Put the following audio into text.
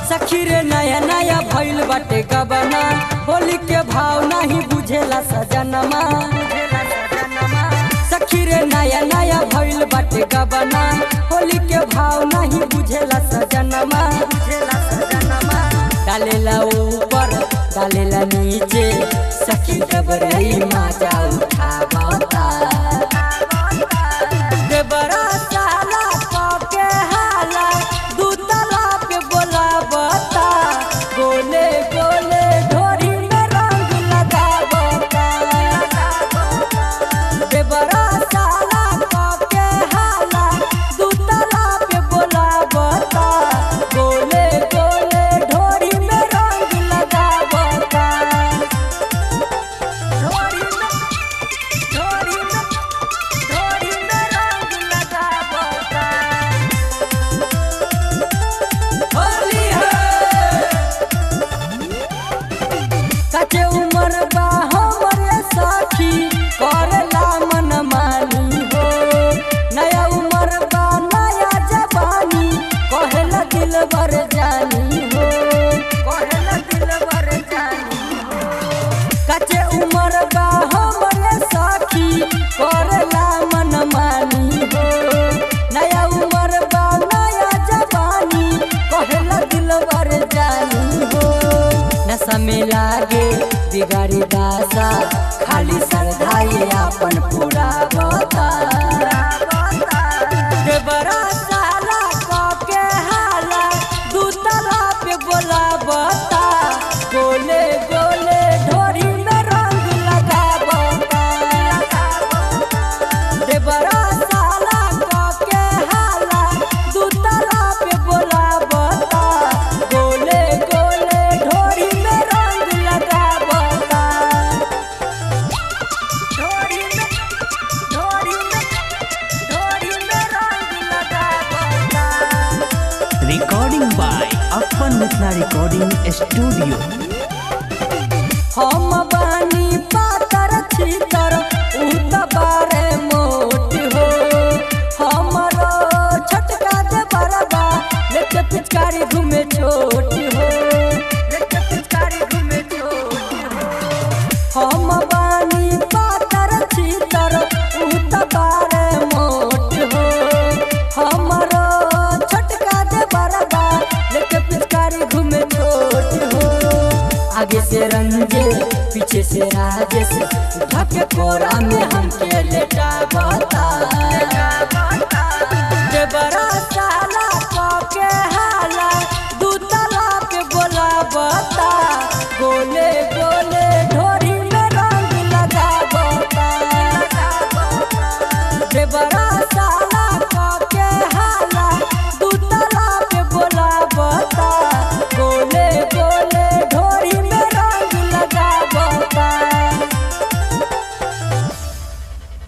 सखी रे नया नया भइल बाटे गबना, होली के भाव नहीं बुझेला सजनमा। सखी रे नया नया भइल बाटे गबना, होली के भाव नहीं बुझेला सजनमा। डालेला ऊपर डालेला नीचे, सखी देवरई मजा उठावता। देवरा साला के हाला दू तला पे बोलावता, गोले गोले ढोरी में रंग लगावता। देवरा साला के हाला दू तला पे बोलावता, गोले गोले ढोरी में रंग लगावता। ढोरी में ढोरी में ढोरी में रंग लगावता। होली है। कचे उमर बा हमरे साखी, करला मन मानी हो। नया उमर बा नया जवानी, कहेला दिलबर जानी हो। कहेला दिलबर जानी हो। कचे उमर बा हमरे साखी, करला मन मानी हो। नया उमर बा नया जवानी, कहेला दिलबर जानी हो। नशा में लागे बिगाड़ी दासा, खाली सरधाई अपन पूरा बता। देवरा साला के हाला दू तला पे बोलावता, गोले गोले ढोरी में रंग लगावता। देवरा साला के हाला दू तला पे बोलावता, गोले गोले ढोरी में रंग लगावता। ढोरी में ढोरी में ढोरी में रंग लगावता। Recording by Appan Mithila recording studio. हम बानी पातर छीतर, उ त बारे मोट हो। हमरो छोटका देवरबा लेके पिचकारी घूमे छोट हो। लेके पिचकारी घूमे छोट हो। हम बानी पातर छीतर, उ त बारे मोट हो। हमरो छोटका देवरबा लेके पिचकारी घूमे छोट हो। आगे से रंजे पीछे से राजेश, ढके कोरा में हमके लेटावता। देवरा साला के हाला